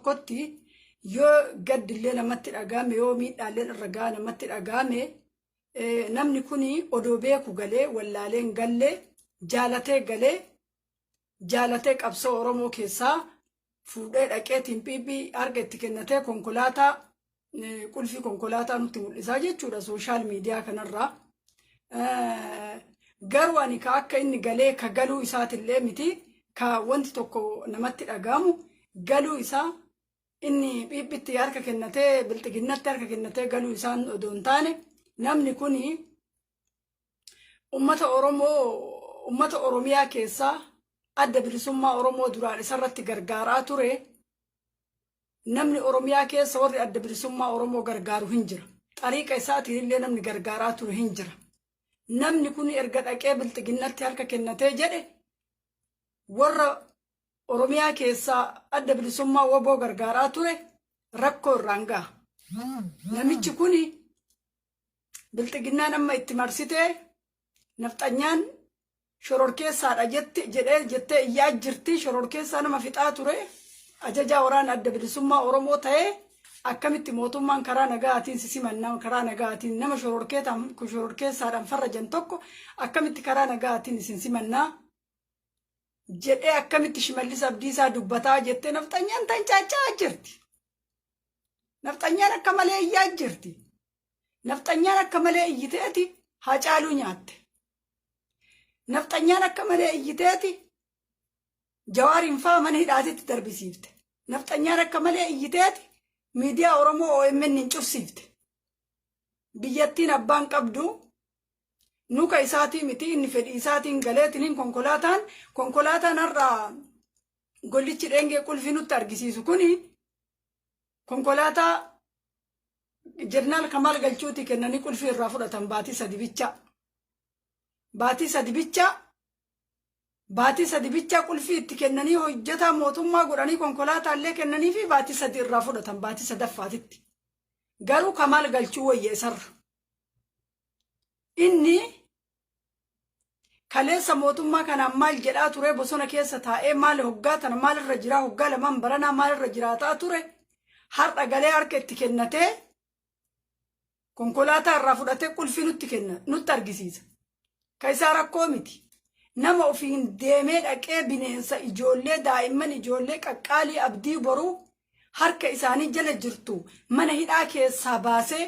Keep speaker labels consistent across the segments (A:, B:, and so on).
A: tokkotti yoo gaddillee namatti dhagahame, yoo miidhaalleen irra gaha namatti dhagahame, namni kun odoo beeku galee, wallaaleen gallee, jaalatee galee, jaalatee qabsoo Oromoo keessaa fuudhee dhaqeetiin PP harka itti kennatee, konkolaataa, qulfii konkolaataa nutti mul'isaa jechuudha social media kanarraa. Garuu ani ka akka inni galee, ka galuu isaatillee miti, ka wanti tokko namatti dhagahamu galuu isaa, inni PPtti harka kennatee, bilxiginnatti harka kennatee galuu isaan odoo hin taane, namni kuni ummata Oromoo, ummata Oromiyaa keessaa Adda Bilisummaa Oromoo duraan isarratti gargaaraa ture. Namni Oromiyaa keessa warri Adda Bilisummaa Oromoo gargaaru hin jira. Xariiqa isaatiin illee namni gargaaraa ture hin jira. Namni kun erga dhaqee bilxiginnatti harka kennatee jedhe, warra Oromiyaa keessaa Adda Bilisummaa WBO gargaaraa ture rakkoo irraan gaha. Namichi kun bilxiginnaan amma itti marsitee, nafxanyaan shororkeessaadha jette jedhee jettee iyyaa jirti. Shororkeessaa nama fixaa ture, ajajaa waraana Adda Bilisummaa Oromoo ta'ee, akkamitti mootummaan karaa nagaatiin si simannaa? Karaa nagaatiin nama shororkeessaadhaan farrajan tokko akkamitti karaa nagaatiin isin simannaa jedhee, akkamitti Shimallis Abdiisaa dubbataa jettee nafxanyaan tancaachaa jirti. Nafxanyaan akka malee iyyaa jirti. Nafxanyaan akka malee iyyiteeti Haacaaluu nyaatte. Nafxanyaan akka malee iyyiteeti Jawaariin faa mana hidhaatitti darbisiifte. Nafxanyaan akka malee iyyiteeti miidiyaa Oromoo OMN hin cufsiifte. Biyyattiin abbaan qabdu nuka isaatii miti, inni fedhii isaatiin galeetiniin konkolaataan har'a gollichi dheengee qulfii nutti argisiisu kuni konkolaataa Jeneraal Kamaal Galchuutii kennanii qulfii irraa fudhatan baatii 3 bicha. Baatii 3 bicha, baatii 3 bicha qulfii itti kennanii, hojjetaa mootummaa godhanii, konkolaataa illee kennanii fi baatii 3 irraa fudhatan baatii sadaffaatitti. Garuu Kamaal Galchuu wayya isarra. Inni kaleessa mootummaa kanaan maal jedhaa ture? Bosona keessa taa'ee maal hoggaa tana maalirra jiraa? Hoggaa lamaan baranaa maalirra jiraataa ture? Har'a galee harka itti kennatee, konkolaataa irraa fudhatee, qulfii nutti kenna, nutti argisiisa. Ka isaa rakkoo miti. Nama ofiin deemee dhaqee bineensa ijoollee, daa'imman, ijoollee qaqqaalii abdii boruu harka isaanii jala jirtu mana hidhaa keessaa baasee,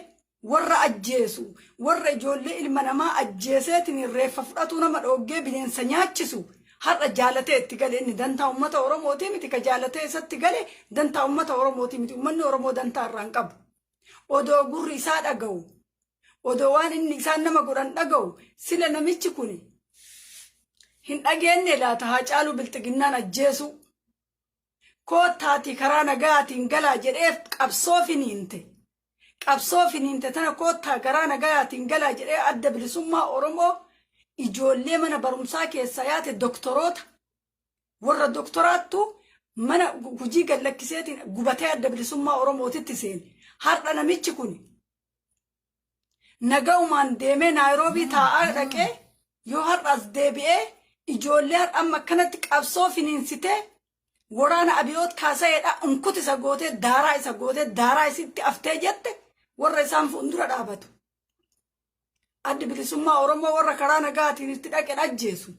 A: warra ajjeesu, warra ijoollee ilma namaa ajjeeseetiin reeffa fudhatuu nama dhooggee bineensa nyaachisu har'a jaalatee itti gale. Inni dantaa uummata Oromootii miti. Ka jaalatee isatti gale dantaa uummata Oromootii miti. Uummanni Oromoo dantaa irraa hin qabu. Odoo gurri isaa dhaga'u, odoo waan inni isaan nama godhan dhaga'u, sila namichi kun hin dhageenye laata? Haacaaluu bilxiginnaan ajjeesu koottaatii karaa nagayaatiin galaa jedhee qabsoo finiinte. Qabsoo finiinte tana koottaa karaa nagayaatiin galaa jedhee Adda Bilisummaa Oromoo ijoollee mana barumsaa keessa yaate, doktoroota, warra doktoraattu mana hojii gallakkiseetiin gubatee Adda Bilisummaa Oromootitti seene. Har'a namichi kun nagaumaan deemee Naayiroobii taa'aa dhaqee yoo har'a as deebi'ee, ijoollee har'a amma akkanatti qabsoo finiinsitee waraana Abiyoot Kaasayeedha unkut isa gootee, daaraa isa gootee, daaraa isitti aftee jette, warra isaan fuuldura dhaabatu. Addi Bilisummaa Oromoo warra karaa nagaatiin itti dhaqeen ajjeesu.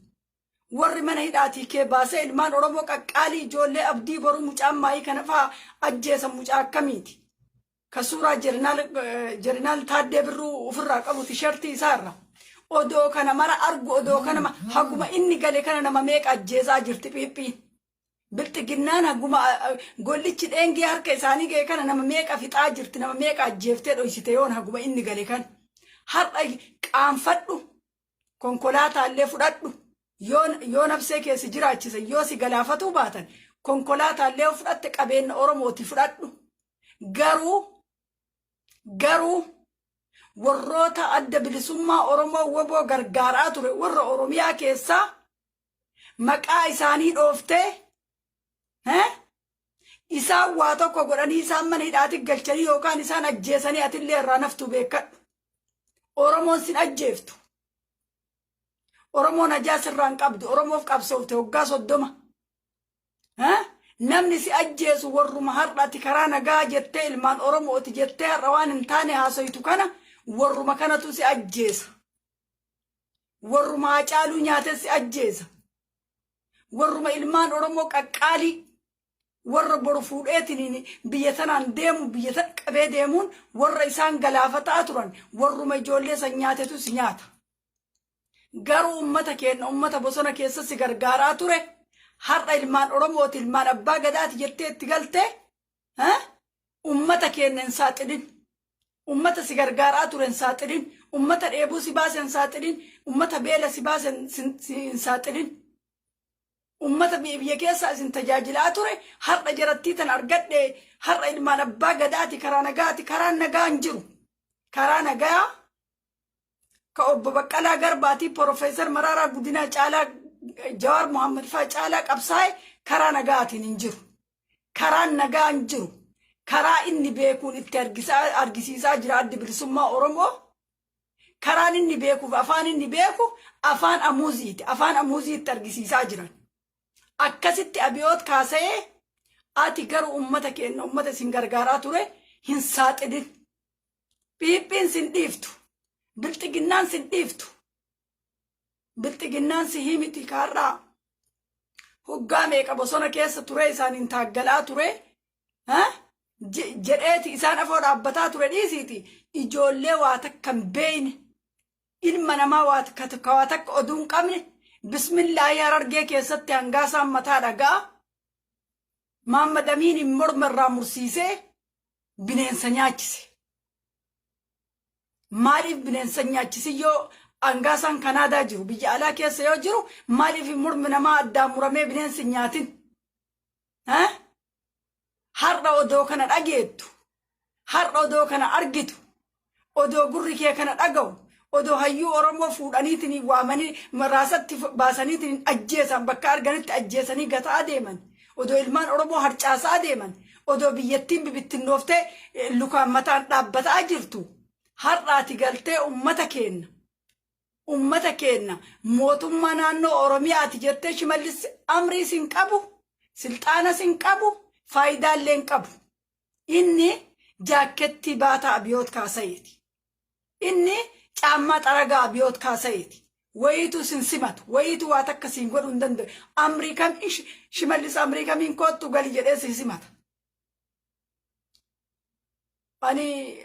A: Warri mana hidhaatii kee baasee ilmaan Oromoo qaqqaalii, ijoollee abdii boruu, mucaan maayii kana fa'aa ajjeesan mucaa akkamiiti? Ka suuraa Jeneraal Taaddee Birruu ofirraa qabu tishartii isaarra. Odoo kana mara argu, odoo kana haguma inni gale kana nama meeqa ajjeesaa jirti PPn? Bilxiginnaan haguma gollichi dheengee harka isaanii ga'e kana nama meeqa fixaa jirti, nama meeqa ajjeeftee dhoysite yoon haguma inni gale kana? Har'a qaanfadhu, konkolaataallee fudhadhu. Yoo nafsee keessi jiraachise, yoo si galaafatuu baatan, konkolaataallee fudhatte, qabeenya Oromooti fudhadhu. Garuu warroota Adda Bilisummaa Oromoo WBO gargaaraa ture, warra Oromiyaa keessaa maqaa isaanii dhooftee, isaan waa tokko godhanii, isaan mana hidhaatti galchanii yookaan isaan ajjeesanii, atillee irraa naftu beekadhu. Oromoon sin ajjeeftu. Oromoon ajaa sirraa hin qabdu. Oromoof qabsoofte waggaa 30. Namni si ajjeesu warruma har'a ati karaa nagaa jettee, ilmaan Oromooti jettee har'a waan hin taane haasoytu kana, warruma kanatu si ajjeesa. Warruma Haacaaluu nyaate si ajjeesa. Warruma ilmaan Oromoo qaqqaalii, warra boru fuudheetiin biyya tanaan deemu, biyya tan qabee deemuun warra isaan galaafataa turan, warruma ijoollee san nyaatetu si nyaata. Garuu ummata keenya, ummata bosona keessa si gargaaraa ture, har'a ilmaan Oromooti, ilmaan abbaa gadaati jettee itti galtee ummata keenya hin saaxilin. Ummata si gargaaraa ture hin saaxilin. Ummata dheebuu si baase hin saaxilin. Ummata beela si baase hin saaxilin. Ummata biyya keessaa isin tajaajilaa ture, har'a jarattii tan argadhe, har'a ilmaan abbaa gadaati, karaa nagaati. Karaan nagaa hin jiru. Karaa nagaa ka obbo Baqqalaa Garbaatii, Profeesar Maraaraa Guddinaa caalaa, Jawaar Muhammad faa caalaa qabsaa'e karaa nagaatiin hin jiru. Karaan nagaa hin jiru. Karaa inni beekuun itti argisiisaa jira Addi Bilisummaa Oromoo. Karaan inni beekuuf afaan inni beeku afaan amuuziiti. Afaan amuuzii itti argisiisaa jiran. Akkasitti Abiyoot kaasa'ee, ati garuu ummata keenya, ummata isin gargaaraa ture hin saaxilin. Phiiphiin sin dhiiftu. Bilxiginnaan sin dhiiftu. Bilxiginnaan si himiti kaarraa. Hoggaa meeqa bosona keessa ture, isaaniin taaggalaa ture. Jedheeti isaan afoo dhaabbataa ture dhiisiiti. Ijoollee waa takka hin beeyne. Ilma namaa waa takka oduu hin qabne. Bismillaahi, Harargee keessatti hangaasaan mataa dhagaa. Maammad Amiin morma irraa mursiisee bineensa nyaachise. Maaliif bineensa nyaachisi? Yoo hangaasaan Kanaadaa jiru, biyya alaa keessa yoo jiru, maaliif mormi namaa addaan muramee bineensi hin nyaatin? Har'a odoo kana dhageettu, har'a odoo kana argitu, odoo gurri kee kana dhaga'u, odoo hayyuu Oromoo fuudhaniitiin waamanii raasatti baasaniitiin ajjeesan, bakka arganitti ajjeesanii gataa deeman, odoo ilmaan Oromoo harcaasaa deeman, odoo biyyattiin bibittinnooftee lukaan mataan dhaabbataa jirtu, har'aati galtee ummata keenya mootummaa naannoo Oromiyaati jettee, Shimallis amrii sin qabu, silxaana sin qabu, faayidaallee hin qabu. Inni jaakkettii baataa Abiyoot Kaasayeeti. Inni caammaa xaragaa Abiyoot Kaasayeeti. Wayiitu sin simatu, wayiitu waa takka siin godhuu hin danda'u. Amrii kam Shimallis amrii kamiin koottu gali jedhee si simata? Ani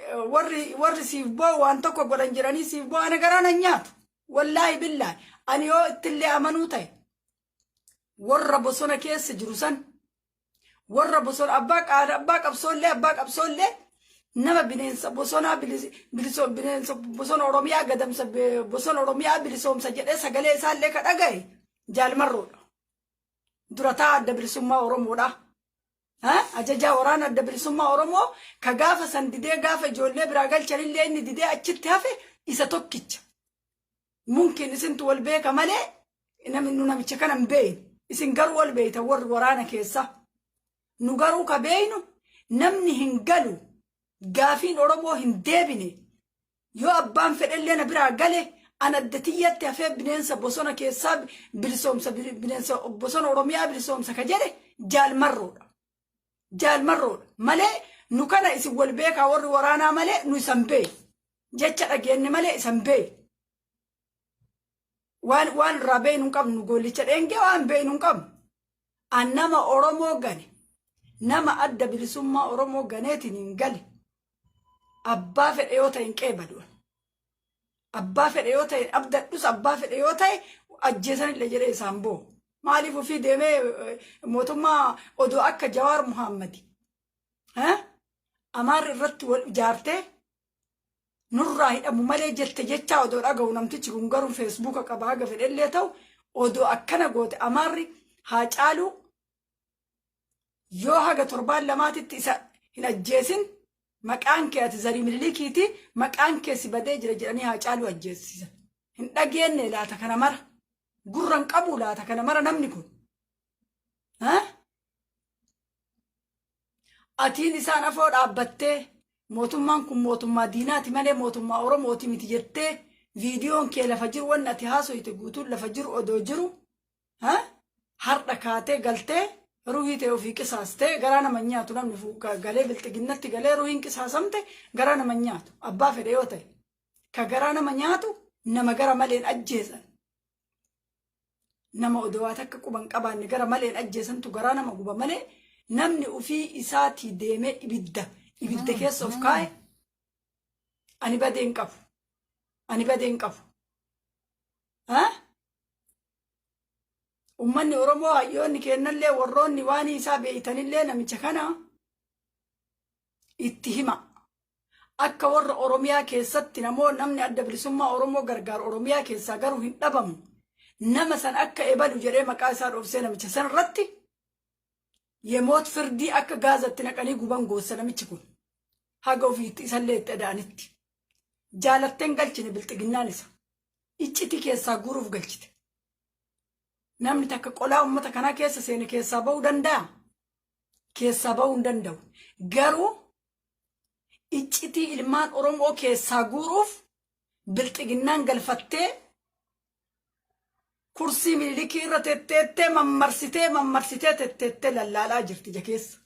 A: warri siif boo waan tokko godhan jedhanii siif boo, ana garaa nan nyaatu. Wallaahi billaahi, ani yoo ittillee amanuu ta'e, warra bosona keessa jiru san, warra bosona abbaa qabsoollee nama bineensa bosonaa bilisoo, bineensa bosona Oromiyaa gadamsa, bosona Oromiyaa bilisoomsa jedhee sagalee isaallee ka dhagaye Jaalmarroodha. Durataa Adda Bilisummaa Oromoodha. Ajajaa waraana Adda Bilisummaa Oromoo ka gaafa san didee, gaafa ijoollee biraa galchanillee inni didee achitti hafe isa tokkicha. Mumkin isintu wal beeka malee namni nu namicha kana hin beeynu. Isin garuu wal beeytan, warri waraana keessa. Nu garuu ka beeynu, namni hin galu, gaafiin Oromoo hin deebine, yoo abbaan fedhellee na biraa gale, an adda tiyyatti hafee bineensa bosona keessaa bilisoomsa, bineensa bosona Oromiyaa bilisoomsa ka jedhe Jaalmarroodha. Jaalmarroodha malee nu kana isin wal beekaa warri waraanaa malee nu isan beeyu. Jecha dhageenye malee isan beeyu. Waan irraa beeynu hin qabnu, goollicha dheengee waan beeynu hin qabnu. An nama Oromoo gane, nama Adda Bilisummaa Oromoo ganeetiin hin gale, abbaa fedhe yoo ta'e hin qeebalu. Abbaa fedhe yoo ta'e abdadhus, abbaa fedhe yoo ta'e ajjeesanillee jedhee isaan boo. Maaliif ofii deemee mootummaa odoo akka Jawaar Muhammadi Amaarri irratti wal ijaartee nurraa hidhamu malee jette jechaa odoo dhaga'u, namtichi kun garuu Feesbuuka qaba, haga fedhellee ta'u odoo akkana goote, Amaarri haa caaluu yoo haga torbaan lamaatitti isa hin ajjeesin, maqaan kee, ati zarii Minilikiiti, maqaan kee si badee jira jedhanii haa caaluu ajjeesisan. Hin dhageenye laata kana mara? Gurra hin qabu laata kana mara namni kun? Atiin isaan afoo dhaabbattee mootummaan kun mootummaa diinaati malee mootummaa Oromooti miti jettee, viidiyoon kee lafa jiru, wanni ati haasoyte guutuun lafa jiru odoo jiru, har'a kaatee galtee Ruhii ta'e ofii qisaastee garaa nama hin nyaatu namni galee bilxiginnatti galee ruhiin qisaasamte garaa nama hin nyaatu. Abbaa fedhe yoo ta'e. Ka garaa nama nyaatu nama gara maleen ajjeesan. Nama odoo waa takka quban qabaanne gara maleen ajjeesantu garaa nama guba malee namni ofii isaatii deemee ibidda ibidda keessa of kaa'e ani badee hin qabu. Ani badee hin qabu. Ha? Ummanni Oromoo hayyoonni keennallee warroonni waan isaa beeytanillee namicha kana itti hima. Akka warra Oromiyaa keessatti namoo namni adda bilisummaa Oromoo gargaaru Oromiyaa keessaa garuu hin dhabamu. Nama san akka ebalu jedhee maqaa isaa dhoofsee namicha san irratti yemoot firdii akka gaazatti naqanii guban goossa namichi kun. Haga ofiitti isallee itti eda'anitti. Jaalatteen galchine bilxiginnaan isa. Iccitii keessaa guuruuf galchite. Namni takka qolaa uummata kanaa keessa seene keessaa ba'uu danda'a? Keessaa ba'uu hin danda'u. Garuu iccitii ilmaan Oromoo keessaa guuruuf bilxiginnaan galfattee kursii Minilikii irra tetteettee mammarsitee mammarsitee tetteettee lallaalaa jirti ija keessa.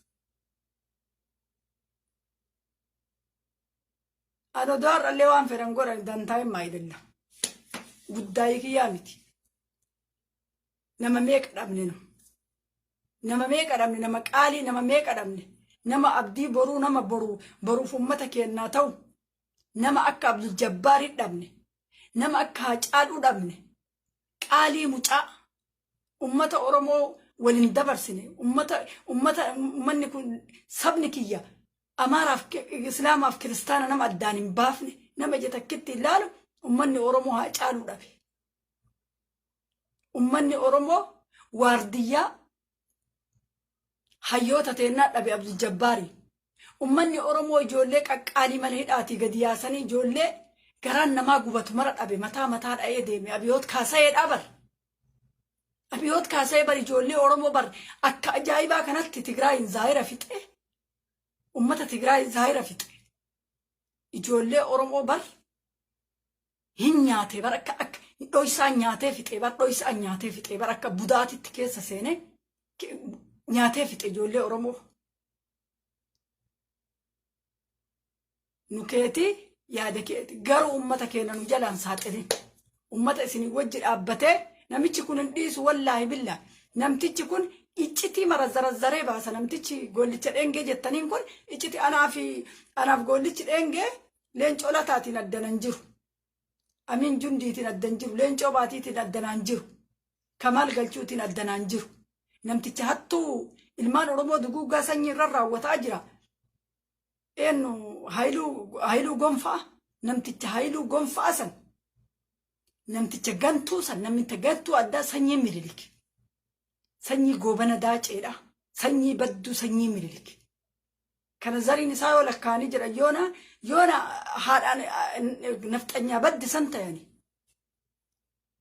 A: Ani odoo har'allee waan fedhan godhan dantaa hin maayidella. Guddaayii kiyyaa miti. Nama meeqa dhabne nu. Nama meeqa dhabne nama qaalii nama meeqa dhabne nama abdii boruu nama boruu boruuf ummata keennaa ta'u nama akka Abdul Jabbaarii dhabne nama akka Haacaaluu dhabne qaalii mucaa ummata Oromoo waliin dabarsine ummata ummata ummanni kun sabni kiyya Amaaraaf Islaamaaf Kiristaana nama addaan hin baafne nama ija takkitti ilaalu ummanni Oromoo Haacaaluu dhabe. Ummanni Oromoo waardiyyaa hayyoota teennaa dhabe Abdul Jabbaari. Ummanni Oromoo ijoollee qaqqaalii mana hidhaatii gadi yaasanii ijoollee garaan namaa gubatu mara dhabe mataa mataa dha'ee deeme Abiyoot Kaasayeedhaa bar. Abiyoot Kaasayee bar ijoollee Oromoo bar akka ajaa'ibaa kanatti Tigraayin zaayira fixee ummata Tigraay zaayira fixe. Ijoollee Oromoo bar hin nyaatee bar akka akka dhoysaan nyaatee fixee bar dhoysaan nyaatee fixee bar akka budaatitti keessa seenee nyaatee fixe ijoollee Oromoo. Nu keeti yaada keeti garuu ummata keenya nu jalaan saaxilin. Ummata isinii wajji dhaabbatee namichi kun hin dhiisu wallaahi billaa namtichi kun iccitii mara zarazzaree baasa namtichi goollicha dheengee jettaniin kun icciti anaa fi anaaf goollichi dheengee Leencoo Lataatiin addanan jiru. Amiin Jundiitiin addan jiru. Leencoo Baatiitiin addanaan jiru. Kamaal Galchuutiin addanaan jiru. Namticha hattuu ilmaan Oromoo duguuggaa sanyii irra raawwataa jira. Eenyu Hayiluu Gonfaa namticha Hayiluu Gonfaa san namticha gantuu san namticha gantuu addaa sanyii Minilik. Sanyii Goobana Daaceedha. Sanyii badduu sanyii Minilik. Kana zariin isaa yoo lakkaa'anii jedhan yoona yoona haadhaan nafxanyaa badde san tayani.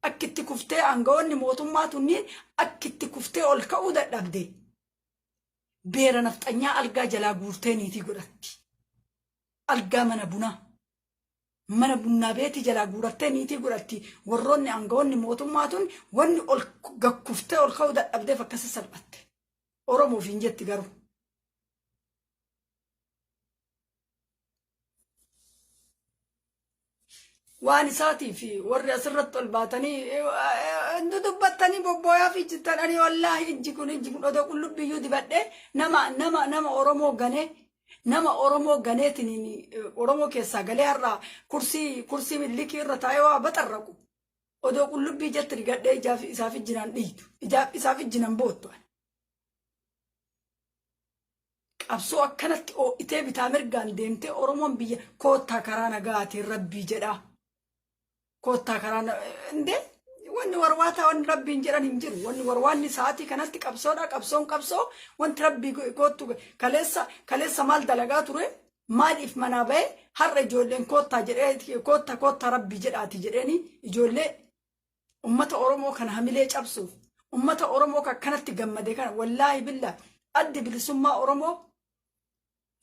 A: Akkitti kuftee aangawoonni mootummaa tunniin akkitti kuftee ol ka'uu dadhabde. Beera nafxanyaa algaa jalaa guurtee niitii godhatti. Algaa mana bunaa. Mana bunnaa beetii jalaa guurattee niitii godhatti. Warroonni aangawoonni mootummaa tun wanni ol gakkuftee ol ka'uu dadhabdeef akkasi salphatte. Oromoof hin jetti garuu. Waan isaatii fi warri asirratti ol baatanii dudubbattanii bobbooyaa fi jittan ani wallaahi ijji kun ijji kun odoo qullubbiyyuu dibadhee nama nama nama Oromoo ganee nama Oromoo ganeetiin Oromoo keessaa galee har'a kursii kursii millikii irra taa'ee waa baxarraqu odoo qullubbii ijatti rigadhee ijaaf isaaf ijjinaan dhiitu ijaaf isaaf ijjinan boottu. Qabsoo akkanatti oo'itee bitaa mirgaan deemtee Oromoon biyya koottaa karaa nagaatiin rabbii jedhaa. Koottaa karaa indee wanni warwaataa wanni rabbiin jedhan hin jiru. Wanni warwaanni sa'aatii kanatti qabsoodha qabsoon qabsoo wanti rabbii koottu kaleessa kaleessa maal dalagaa ture maaliif manaa ba'e har'a ijoolleen koottaa jedhee koottaa koottaa rabbii jedhaati jedheeni ijoollee ummata Oromoo kana hamilee cabsuuf ummata Oromoo kan akkanatti gammade kana wallaahi billaa addi bilisummaa Oromoo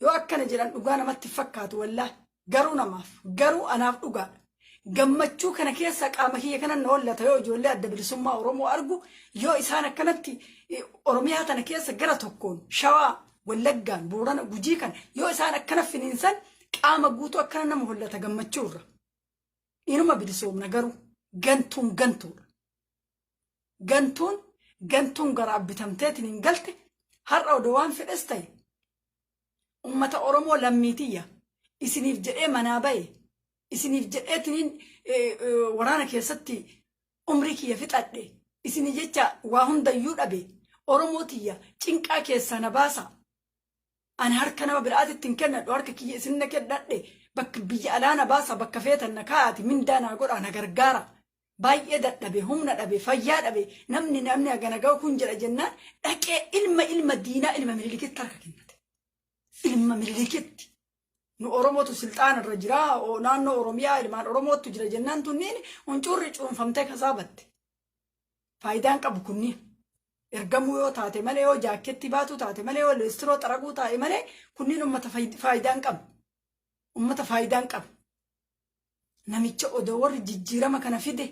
A: yoo akkana jedhan dhugaa namatti fakkaatu wallaahi garuu namaaf garuu anaaf dhugaadha. Gammachuu kana keessa qaama kiyya kana na hollata yoo ijoollee Adda Bilisummaa Oromoo argu, yoo isaan akkanatti Oromiyaa tana keessa gara tokkoon Shawaa, Wallaggaan, Boorana, Gujii kana yoo isaan akkana finiinsan qaama guutuu akkana nama hollata gammachuu irra. Inuma bilisoomna garuu gantuun gantuudha. Gantuun gantuun garaa bitamteetiin hin galte. Har'a odoo waan fedhes ta'e ummata Oromoo lammiitiyya isiniif jedhee manaa bahe, isiniif jedheetiniin waraana keessatti umrii kiyya fixadhe, isinii jecha waa hundayyuu dhabe. Oromoo tiyya, cinqaa keessaa na baasa. Ani harka nama biraatitti hin kennadhu, harka kiyya isin na kennadhe. Bakka biyya alaa na baasa, bakka feetan na kaa'aati, mindaa naa godhaa, na gargaara. Baay'ee dadhabe, humna dhabe, fayyaa dhabe, namni namni hagana ga'u kun jedha jennaan dhaqee ilma diinaa, ilma Minilikitti harka kennate. Ilma Minilikitti. Nu Oromootu silxaana irra jira, naannoo Oromiyaa ilmaan Oromootu jira jennaan tunniin huncurri cuunfamtee kasaabatte. Faayidaan qabu kunniin. Ergamuu yoo taate malee, yoo jaakketti baatu taate malee, yoo leestiroo xaraguu taate malee, kunniin uummata faayidaan qabu. Uummata faayidaan qabu. Namicha odoo warri jijjiirama kana fide,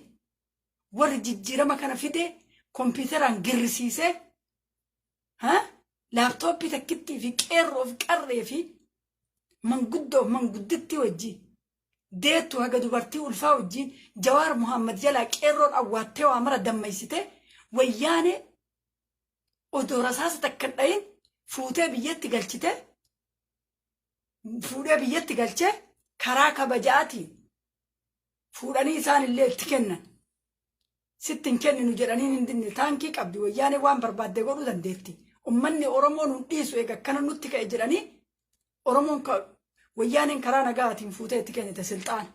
A: warri jijjiirama kana fide kompiitaraan girrisiisee laaptooppii takkittii fi qeerroo fi qarree fi manguddoo fi manguddittii wajjin, deettu haga dubartii ulfaa wajjin, Jawaar Muhammad jalaa qeerroon awwaattee waa mara dammaysitee, Wayyaanee odoo rasaasa takka hin dhayin fuutee biyyatti galchitee, fuudhee biyyatti galchee, karaa kabajaatiin fuudhanii isaan illee itti kennan. Sitti hin kenninu jedhanii hin dinne. Taankii qabdi Wayyaanee, waan barbaadde godhuu dandeetti. Ummanni Oromoo nun dhiisu eega akkana nutti ka'e jedhanii Oromoon Wayyaaneen karaa nagaatiin fuutee itti kennite silxaana.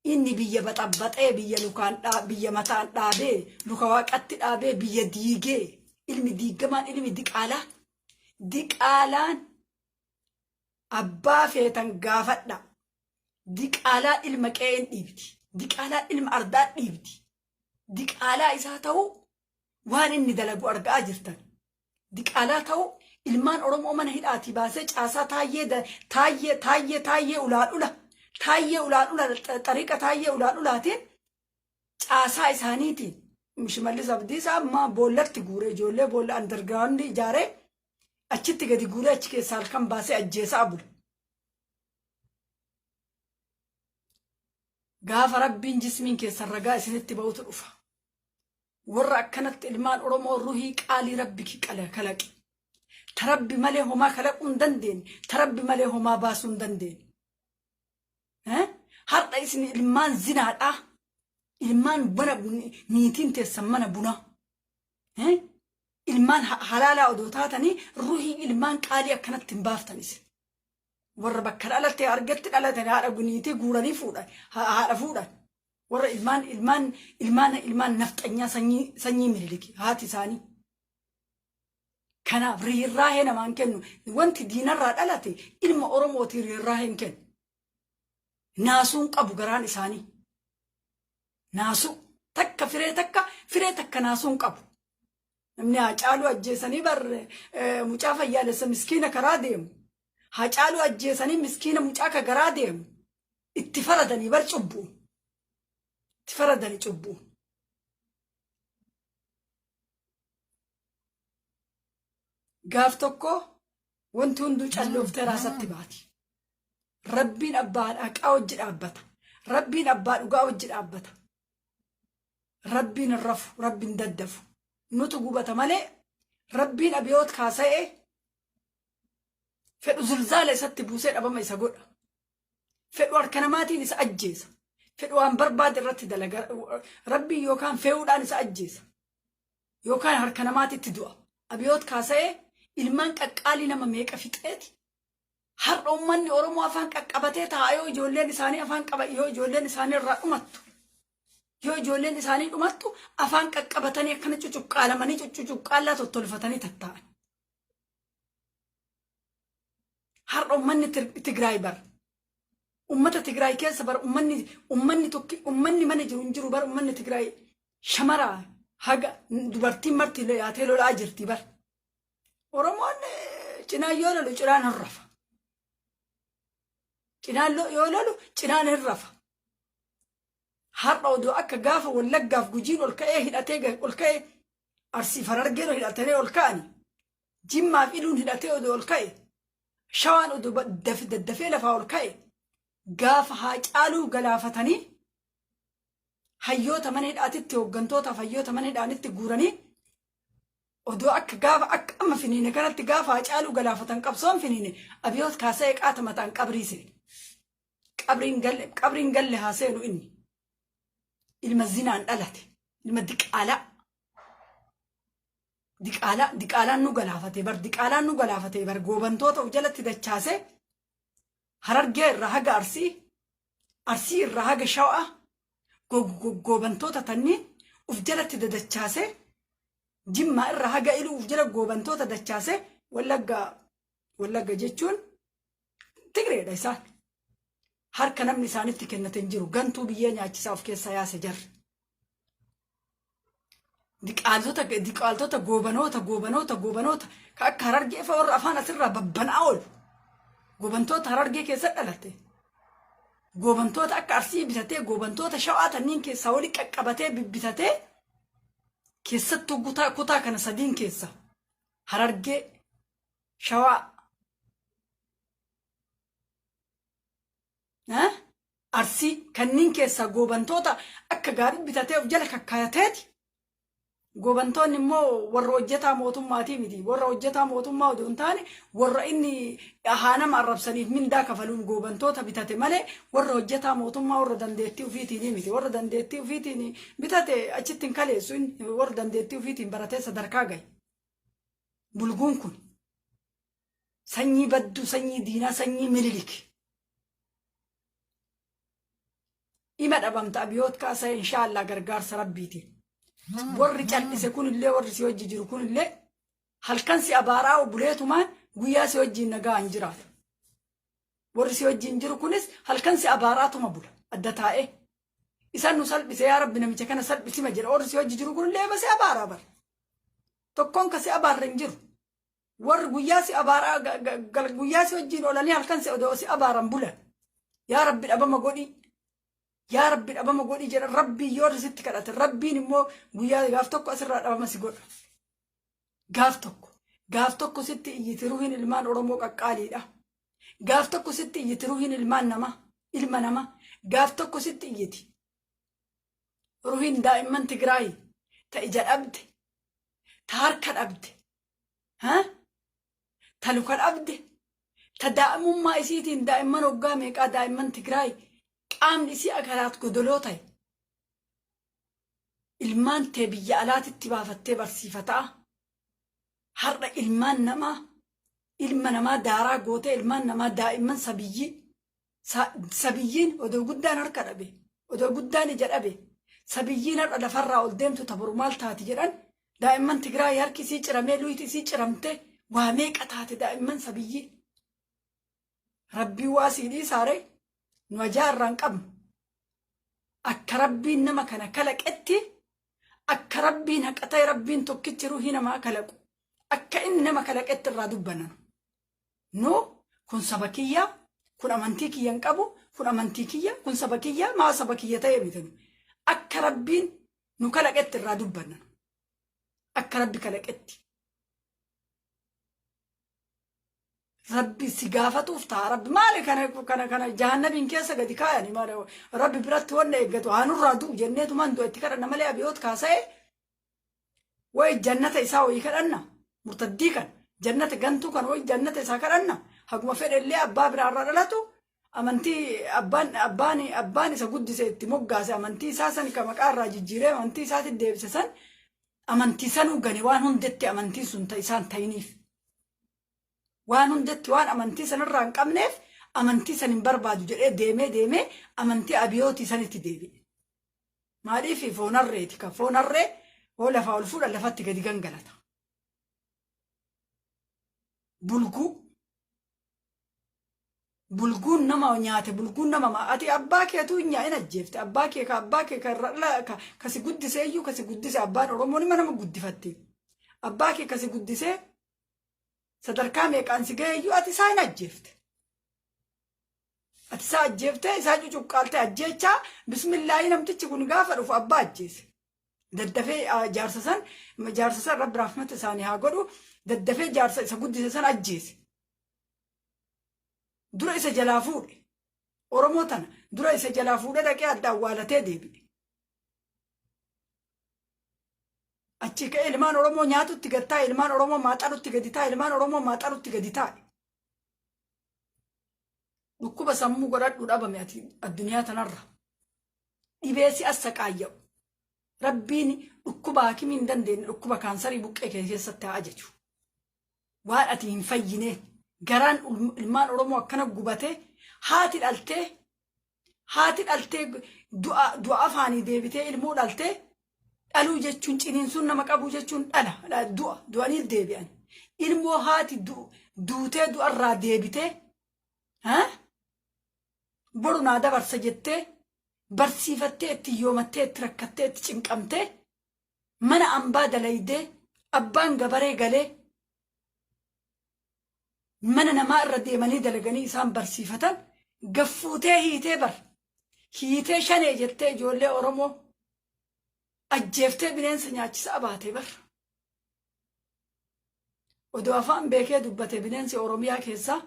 A: Inni biyya baxabbaxee, biyya lukaan, biyya mataan dhaabee, luka waaqatti dhaabee, biyya diigee, ilmi diigamaan, ilmi diqaalaa. Diqaalaan abbaa feetan gaafadha. Diqaalaa ilma qe'een dhiibdi. Diqaalaa ilma ardaa dhiibdi. Diqaalaa isaa ta'uu waan inni dalagu argaa jirtan. Diqaalaa ta'uu ilmaan Oromoo mana hidhaatii baasee caasaa Taayyee, Taayyee, Taayyee, Taayyee ulaadhula, Taayyee ulaadhula, xariiqa Taayyee ulaadhulaatiin, caasaa isaaniitiin Shimallis Abdiisaa amma boollatti guuree, ijoollee boolla underground ijaaree achitti gadi guuree, achi keessaa halkan baasee ajjeesaa bula. Gaafa Rabbiin jismiin keessan ragaa isinitti ba'utu dhufa. Warra akkanatti ilmaan Oromoo ruhii qaalii Rabbi kalaqe. Ta Rabbi malee homaa kalaquu hin dandeenye. Ta Rabbi malee homaa baasuu hin dandeenye. Har'a isin ilmaan zinaadhaa. Ilmaan mana niitiin teessan mana bunaa. Ilmaan halaalaa odoo taatanii ruhii ilmaan qaalii akkanatti hin baaftan isin. Warra bakka dhalatte argatti dhalatan haadha niitii guuranii fuudhan, haadha fuudhan. Warra ilmaan ilmaan ilmaan ilmaan nafxanyaa, sanyii sanyii Miniliki haati isaanii. Kanaaf riirraahee namaan kennu. Wanti diinarraa dhalate ilma Oromootii riirraahee hin kennu. Naasuun qabu garaan isaanii. Naasuu takka, firee takka, firee takka naasuun qabu. Namni Haacaaluu ajjeesanii bar mucaa fayyaalessa miskiina karaa deemu. Haacaaluu ajjeesanii miskiina mucaa ka garaa deemu. Itti faradanii bar cubbuu. Itti faradanii cubbuu. Gaaf tokko wanti hunduu callooftee raasatti baati. Rabbiin abbaa haqaa wajji dhaabbata. Rabbiin abbaa dhugaa wajji dhaabbata. Rabbiin hin rafu, Rabbiin daddafu. Nutu gubata malee Rabbiin abiyoot kaasa'ee fedhu zilzaala isatti buusee dhabama isa godha. Fedhu harka namaatiin isa ajjeesa. Fedhu waan barbaade irratti dalaga. Rabbiin yookaan fe'uudhaan isa ajjeesa. Yookaan harka namaatitti du'a. Abiyoot kaasa'ee ilmaan qaqqaalii nama meeqa fixeeti. Har'a uummanni Oromoo afaan qaqqabatee taa'a yoo ijoolleen isaanii afaan qaba, yoo ijoolleen isaanii irraa dhumattu. Yoo ijoolleen isaanii dhumattu afaan qaqqabatanii akkana cucuqqaalamanii cucuqqaallaa tottolfatanii tattaa'an. Har'a uummanni Tigraay bar. Uummata Tigraay keessa bar uummanni tokki, uummanni mana jiru hin jiru bar. Uummanni Tigraay shamara haga dubartiin marti yaatee lolaa jirti bar. Oromoon cinaan yoo lolu cinaan hin rafa. Cinaan yoo lolu cinaan hin rafa. Har'a odoo akka gaafa Wallaggaaf Gujiin ol ka'ee hidhatee ol ka'e, Arsiif Harargeen hidhatanii ol ka'ani, Jimmaaf Iluun hidhatee odoo ol ka'e, Shawaan odoo daddafee lafaa ol ka'e, gaafa Haacaaluu galaafatanii hayyoota mana hidhaatitti, hooggantootaaf hayyoota mana hidhaanitti guuranii, odoo akka gaafa akka amma finiine kanatti gaafa Haacaaluu galaafatan qabsoon finiine, Abiyoot Kaasa'ee qaata mataan qabrii seene. Qabriin galle, qabriin galle haa seenu. Inni ilma zinaan dhalate, ilma diqaalaa, diqaalaa, diqaalaan nu galaafate bar, diqaalaan nu galaafate bar. Goobantoota of jalatti dachaase, Harargee irraa haga Arsii, Arsii irraa haga Shawaa, goobantoota tanniin uf jalatti dadachaase, Jimmaa irraa haga Iluu uf jala goobantoota dachaase. Wallagga, Wallagga jechuun Tigreedha isaan. Harka namni isaanitti kennate hin jiru. Gantuu biyyee nyaachisaa of keessaa yaase jarri. Diqaaltota, diqaaltota, goobanoota, goobanoota, goobanoota ka akka Harargee fa warra afaan asirraa babbanaa oolu. Goobantoota Harargee keessa dhalatte. Goobantoota akka Arsii bitatee, goobantoota Shawaa tanniin keessaa wali qaqqabatee bibbitatee, keessattuu kutaa kana sadiin keessa, Harargee, Shawaa, Arsii kanneen keessaa goobantoota akka gaarii bitatee of jala kakkaayateeti. Goobantoonni immoo warra hojjetaa mootummaatii miti. Warra hojjetaa mootummaa odoo hin taane, warra inni haa nama arrabsaniif mindaa kafaluun goobantoota bitate malee, warra hojjetaa mootummaa, warra dandeettii ofiitiin miti. Warra dandeettii ofiitiin bitate achitti hin kaleessu inni, warra dandeettii ofiitiin baratee sadarkaa gahe. Bulguun kun sanyii badduu, sanyii diinaa, sanyii Mililik. Ima dhabamta Abiyoot Kaasa'e, inshaallah, gargaarsa Rabbiitiin. Warri cal'ise kunillee, warri si wajji jiru kunillee, halkan si abaaraa buleetumaan guyyaa si wajjiin nagaa hin jiraatu. Warri si wajjiin jiru kunis halkan si abaaraatuma bula adda taa'ee. Isaan nu salphise, yaa Rabbi namicha kana salphisima jedha. Warri si wajji jiru kunillee si abaaraa bara. Tokkoon ka si abaarre hin jiru. Warri guyyaa si abaaraa, guyyaa si wajjiin oolanii halkan si odoo si abaaran bulan. Yaa Rabbi dhabama godhii. Yaa Rabbi dhabama godhii jedha. Rabbiin yoo sitti kadhate, Rabbiin immoo guyyaa gaaf tokko asirraa dhabama si godha. Gaaf tokko. Gaaf tokko sitti iyyiti ruhiin ilmaan Oromoo qaqqaaliidha. Gaaf tokko sitti iyyiti ruhiin ilmaan namaa. Ilma namaa. Gaaf tokko sitti iyyiti. Ruhiin daa'imman Tigraay ta ija dhabde, ta harka dhabde, ta luka dhabde, ta daa'imummaa isiitiin, daa'imman hoggaa meeqaa, daa'imman Tigraay qaamni isii akaraat godoloo ta'e, ilmaan tee biyya alaatitti baafattee barsiifataa, har'a ilmaan namaa, ilma namaa daaraa gootee, ilmaan namaa, daa'imman sabiyyii, sabiyyiin odoo guddaan harka dhabe, odoo guddaan ija dhabe, sabiyyiin har'a lafarraa ol deemtu ta boru maal taati jedhan, daa'imman Tigraay harki isii ciramee, luyti isii ciramte, waa meeqa taate daa'imman sabiyyii. Rabbii waa sii dhiisaare, nu ajaa irraa hin qabnu. Akka Rabbiin nama kana kalaqetti, akka Rabbiin haqa ta'e, Rabbiin tokkichi ruhii namaa kalaqu, akka inni nama kalaqetti irraa dubbanna. Nu kun saba kiyya, kun amantii kiyya hin qabu, kun amantii kiyya, kun saba kiyya, maa saba kiyya ta'e miti nu. Akka Rabbiin nu kalaqetti irraa dubbanna. Akka Rabbi kalaqetti. Rabbi si gaafatuuf ta'a. Rabbi maali kana kana kana jahannabiin keessa gadi kaayani? Maali Rabbi biratti wanna eeggatu? Haa nurraa du'u jenneetumaan du'a itti kadhanna malee, Abiyoot Kaasa'e wayi jannata isaa wayii kadhanna. Murtaddii kan jannata gantuu kan wayi jannata isaa kadhanna. Haguma fedhe illee abbaa biraarraa dhalatu, amantii abbaan isa guddise itti moggaase, amantii isaa san ka maqaa irraa jijjiiree amantii isaatti deebise san, amantii sanuu gane. Waan hundetti amantiin sun ta isaan ta'iniif, waan hundatti waan amantii sanarraa hin qabneef, amantii san hin barbaadu jedhee deemee deemee amantii Abiyootii sanitti deebi'e. Maaliif? Foon harreeti, kan foon harree hoo lafaa ol fuudhan lafatti gadi gangalata. Bulguu. Bulguun nama nyaate, bulguun nama maa ati abbaa keetuu hin nyaa'in ajjeefte. Abbaa kee ka abbaa kee ka irra ka kasi guddisee iyyuu, kasi guddise, abbaan Oromoo nima nama guddifatte. Abbaa kee kasi guddisee sadarkaa meeqaan si ga'e iyyuu ati isaa hin ajjeefte. Ati isaa ajjeeftee isaa cucuqqaaltee ajjeechaa bismillaahii namtichi kun gaafa dhufu abbaa ajjeese. Daddafee jaarsa san jaarsa san rabbi rahmata isaanii haa godhu daddafee jaarsa isa guddise san ajjeese. Dura isa jalaa fuudhe. Oromoo tana dura isa jalaa fuudhee dhaqee adda awwaalatee deebi'e. Achii ka'ee ilmaan Oromoo nyaatutti gad taa'e, ilmaan Oromoo maaxarutti gadi taa'e, ilmaan Oromoo maaxarutti gadi taa'e. Dhukkuba sammuu godhadhu dhabame ati addunyaa tanarra. Dhibee si assaqaayya'u. Rabbiin dhukkuba hakimii hin dandeenye dhukkuba kaansarii buqqee kee keessatti haa ajaju. Waan ati hin fayyine garaan ilmaan Oromoo akkana gubatee haati dhaltee Haati dhaltee du'a du'a afaanii deebitee ilmoo dhaltee dhaluu jechuun ciniinsuun nama qabuu jechuun dhala du'a du'anii deebi'an. Ilmoo haati duutee du'arraa deebitee boru naa dabarsa jettee barsiifattee itti yoomattee itti rakkattee itti cinqamtee mana ambaa dalaydee abbaan gabaree galee mana namaa irra deemanii dalaganii isaan barsiifatan gaffuutee hiitee bar hiitee shanee jettee ijoollee Oromoo ajjeeftee bineensa nyaachisaa baatee bar. Odoo afaan beekee dubbate bineensi Oromiyaa keessaa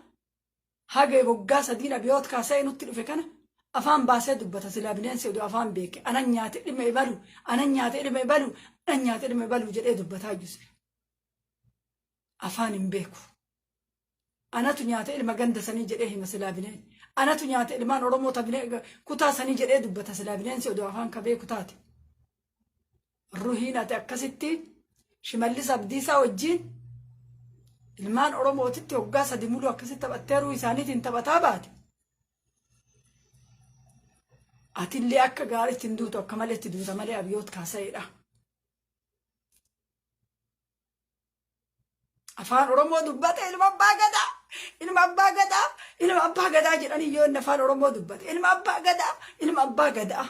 A: haga waggaa sadiin abiyoot kaasee nutti dhufe kana afaan baasee dubbata silaa bineensi odoo afaan beeke anan nyaate dhimma ibalu anan nyaate dhimma ibalu anan nyaate dhimma ibalu jedhee dubbataa jiru. Afaan hin beeku. Anatu nyaata ilma ganda sanii jedhee hima silaa bineen. Anatu nyaata ilmaan Oromoo ta binee kutaa sanii jedhee dubbata silaa bineensi odoo afaan ka beeku taate. Ruhiin ati akkasitti Shimallis Abdiisaa wajjiin ilmaan Oromootitti waggaa sadi muluu akkasitti taphattee ruhii isaaniitiin taphataa baate. Atillee akka gaariitti hin duutu akka maleetti duuta malee abiyoot kaasa'eedha. Afaan Oromoo dubbate ilma abbaa gadaa ilma abbaa gadaa ilma abbaa gadaa jedhanii yoo inni afaan Oromoo dubbate ilma abbaa gadaa ilma abbaa gadaa.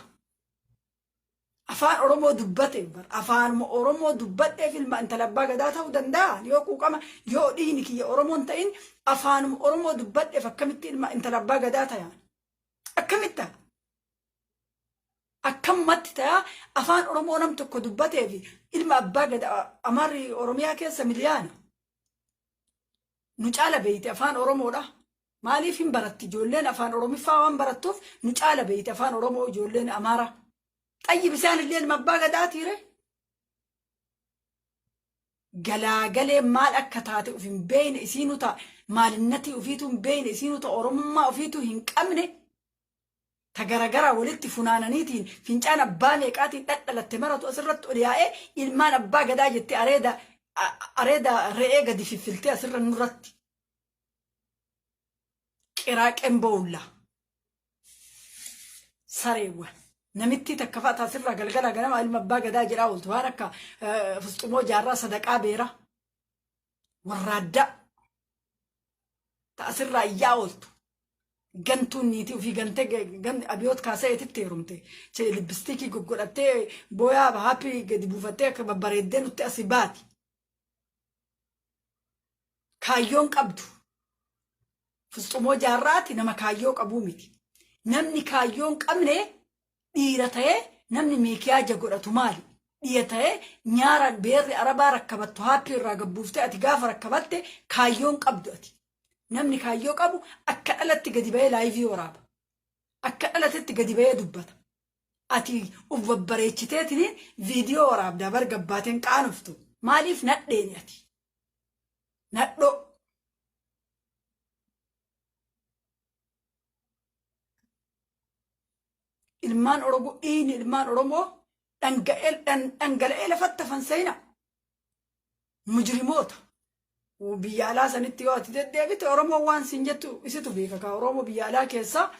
A: Afaan Oromoo dubbate bar afaanuma Oromoo dubbadheef ilma intala abbaa gadaa ta'uu danda'a yoo quuqama yoo dhiigni kiyya Oromoon ta'in afaanuma Oromoo dubbadheef akkamitti ilma intala abbaa gadaa ta'a akkamitti ta'a? Akkamumatti ta'a afaan Oromoo nam tokko dubbatee fi ilma abbaa gadaa Amaarri Oromiyaa keessa miliyaana. Nu caala beeyte afaan Oromoodha. Maaliif hin baratti ijoolleen afaan Oromiffaa waan barattuuf nu caala beeyte afaan Oromoo ijoolleen Amaaraa. Xayyib isaan illee ilma abbaa gadaatiire. Galaagalee maal akka taate of hin beeyne isiinu ta'a maalinnatii ofiituu hin beeyne isiinu ta'a Oromummaa ofiituu hin qabne. Ta garagaraa walitti funaananiitiin fincaan abbaa meeqaatiin dhadhalatte maratu asirratti ol yaa'ee ilmaan abbaa gadaa jettee areeda areeda re'ee gadi fiffiltee asirra nurratti qiraaqeen boolla sareewwan namittii takka fa'a asirraa galgala ganama ilma abbaa gadaa jedhaa ooltu waan akka fusxumoo jaarraa sadaqaa beera warraaddaa ta asirraa iyyaa ooltu gantuun niitii ofii gantee abiyoot kaasayeetitti heerumte lippistiikii goggodhattee booyaa haappii gadi buufattee akka babbareeddee nutti asii baati. Kaayyoon qabdu fusxumoo jaarraati nama kaayyoo qabuu miti. Namni kaayyoon qabne Dhiira ta'ee namni miikiyaaja godhatu maali? Dhiya ta'ee nyaara beerri arabaa rakkabattu haappii irraa gabbuuftee ati gaafa rakkabatte kaayyoon qabdu ati. Namni kaayyoo qabu akka dhalatti gadi ba'ee laayivii waraaba. Akka dhalatetti gadi ba'ee dubbata. Ati uf babbareechiteetiniin viidiyoo waraabdaa bar gabbaateen qaanoftu. Maaliif nadheeni ati? Nadhoo. Ilmaan Oromoo dhiigni ilmaan Oromoo dhangala'ee lafatti hafan seena. Mujrimoota. Biyya alaa sanitti yoo ati deddeebite Oromoo waan siin jettu isitu beeka kaa Oromoo biyya alaa keessaa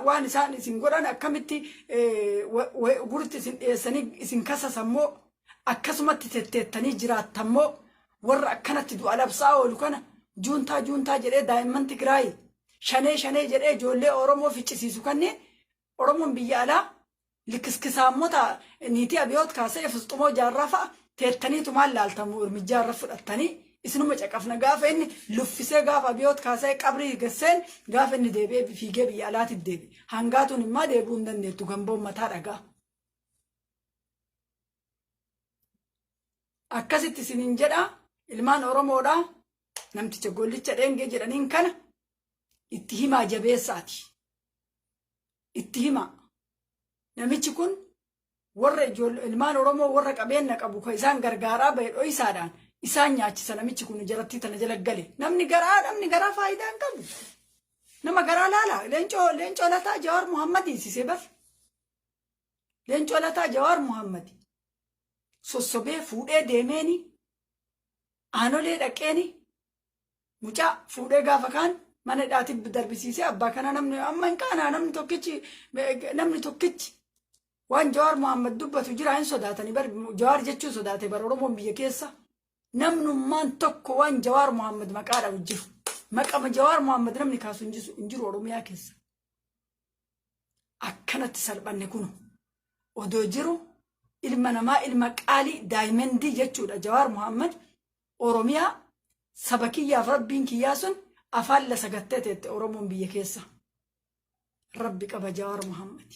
A: waan isaan isin godhan akkamitti guritti isin dhiyeessanii isin kasasammoo akkasumatti tetteettanii jiraattammoo warra akkanatti du'a labsaa oolu kana juuntaa juuntaa jedhee daa'imman Tigraay shanee shanee jedhee ijoollee Oromoo ficcisiisu kanneen Oromoon biyya alaa likiskisaammota niitii abiyoot kaasee fusxumoo jaarraa fa'a teettaniitu maal laaltamu irmijjaa irra fudhattanii Isinuma caqafna gaafa inni luffisee gaafa abiyoot kaasee qabrii gasseen gaafa inni deebi'ee fiigee biyya alaatti deebi'e. Hangaatuun immaa deebi'uu hin dandeettu gamboon mataa dhagaa. Akkasitti isinin jedha ilmaan Oromoodha namticha gollicha dheengee jedhaniin kana itti himaa jabeessaati. Itti himaa. Namichi kun warra ilmaan Oromoo warra qabeenya qabu kan isaan gargaaraa bahe dho'isaadhaan isaan nyaachisa namichi kun jarattii tana jala gale. Namni garaa namni garaa faayidaa hin qabu. Nama garaa laala. Leencoo Leencoo Lataa Jawaar Muhammad hiisisee bar. Leencoo Lataa Jawaar Muhammad sossobee fuudhee deemeeni aanolee dhaqeeni mucaa fuudhee gaafa kaan mana hidhaatti darbisiisee abbaa kana namni amma hin qaanaa namni tokkichi namni tokkichi waan Jawaar Muhammad dubbatu jira hin sodaatanii bar Jawaar jechuun sodaate bar Oromoon biyya keessa namnummaan tokko waan Jawaar Muhammad maqaa dhabu jiru maqama Jawaar Muhammad namni kaasu hin jiru Oromiyaa keessa. Akkanatti salphanne kunu odoo jiru ilma namaa ilma qaalii daayimendii jechuudha Jawaar Muhammad Oromiyaa saba kiyyaaf rabbiin kiyyaa sun afaan lasagattee teette Oromoon biyya keessa. Rabbi qaba Jawaar Muhammad.